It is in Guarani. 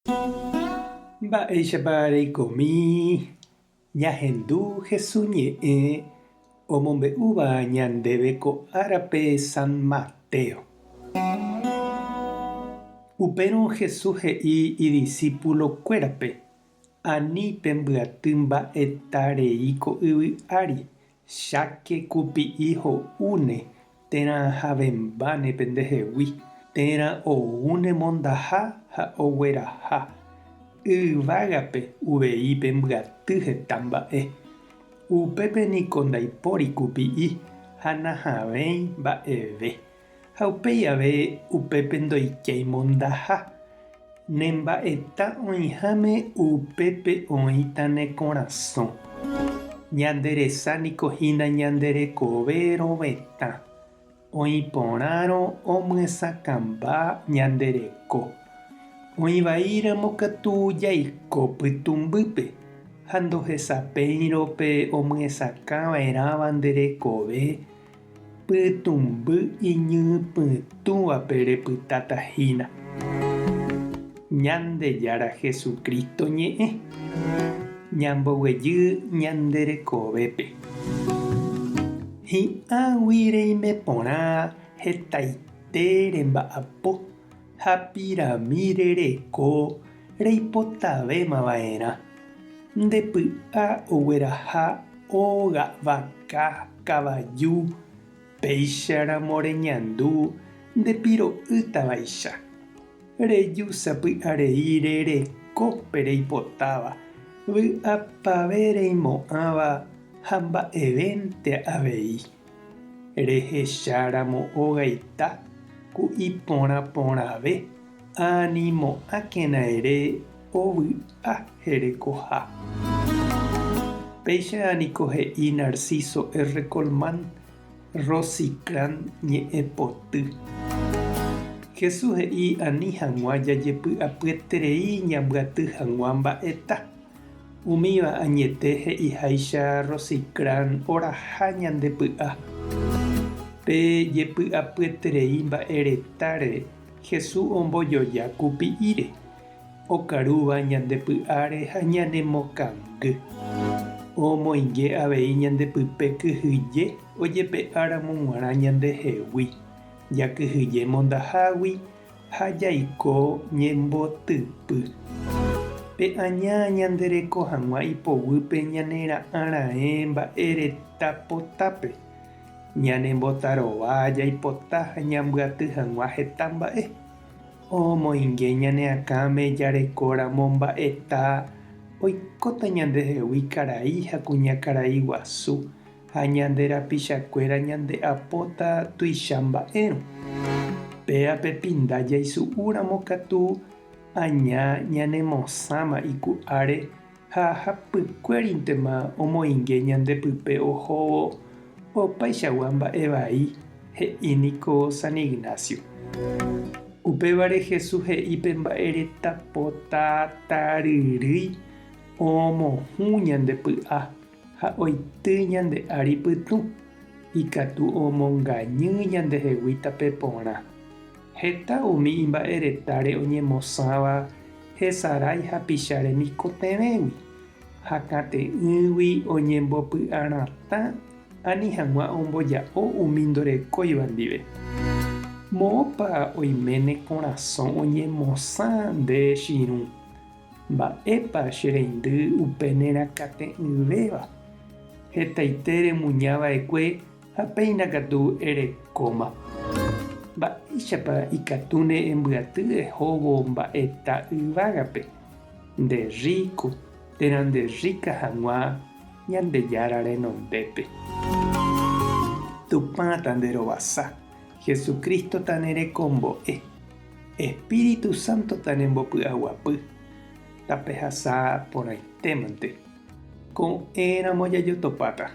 Mba'éichapa reikomi ñahendu Hesu ñe'ẽ omombe'úva ñandéve ko árape San Mateo. Upérõ Jesús he'i idisípulokuérape, Ani pembyaty mba'eta rei ko yvy ári, cháke kupi'i ho'úne térã havẽmbáne pendehegui, térã oúne mondaha ha ogueraha. Yvágape uvei pembyaty heta mba'e. Upépe niko ndaipóri kupi'i ha nahavẽi mba'eve. Ha upéi ave upépe ndoikéi mondaha. Ne mba'eta oĩháme upépe oĩta ne korasõ. Ñande resa niko hína ñande rekove rovetã. Oĩ porãrõ omyesakãmba ñande reko. Oĩ vaíramo katu jaiko pytũmbýpe ha ndohesapéirõ pe omyesakã va'erãva nde rekove Pytũmby iñypytũvape repytáta hína. Ñandejára Jesucristo ñe'ẽ, ñamboguejy ñande rekovépe. Hi'ãgui reime porã hetaite remba'apo ha pirami rereko reipotavéma va'erã. Nde py'a ogueraha óga vaka kavaju, péicha ramo reñandu nde piro'ýtavaicha. Reju sapy'arei rereko pe reipotáva, vy'apave reimo'ãva ha mba'evénte avei. Rehecha ramo ogaita ku iporã porãve animo'ãkena ere ovy'a herekoha. Péicha niko he'i Narciso R. Colmán, Rosicrán ñe'ẽpoty. Jesús he'i ani hag̃ua jajepy'apyeterei ñambyaty hag̃ua mba'eta. Umíva añete he'iháicha Rosicrán oraha ñande py'a. Pe jepy'apyeterei mba'e retáre Jesús ombojoja kupi'íre, okarúva ñande py'áre ha ñanemokangy. Omoinge avei ñande pype kyhyje ojepe'áramo g̃uarã ñandehegui, jakyhyje mondahágui ha jaiko ñembotypy. Pe aña ñande reko hag̃ua ipoguýpe ñane ra'ã raẽ mba'e reta potápe, ñanembotarova jaipota ha ñambyaty hag̃ua heta mba'e. Omoinge ñane akãme jarekóramo mba'eta oikóta ñandehegui karai ha kuñakarai guasu ha ñande rapichakuéra ñande apóta tuicha mba'érõ. Péa pe pinda jaisu'úramo katu aña ñanemosãma iku'áre ha hapykuérintema omoinge ñande pype ohóvo opaichagua mba'e vai, he'i niko San Ignacio. Upévare Jesús he'i pe mba'e reta pota taryrýi omohũ ñande py'a ha oity ñande ári pytũ, ikatu omongañy ñandehegui tape porã. Heta umi imba'e retáre oñemosãva hesarái hapicha remikotevẽgui, hakate'ỹgui oñembopy'aratã ani hag̃ua omboja'o umi ndorekóiva ndive. Moõpa oime ne korasõ oñemosã nde chirũ? Mba'épa che reindy upe nerakate'ỹvéva? Hetaite remuña va'ekue ha péina katu erekóma. Mba'éichapa ikatúne embyaty ehóvo mba'eta yvágape, nde rríko térã nde rríka hag̃ua Ñandejára renondépe? Tupã tanderovasa, Jesucristo tanerekombo'e, Espíritu Santo tanembopy'aguapy, tapehasa porãitémante. Ko'ẽramo jajotopáta.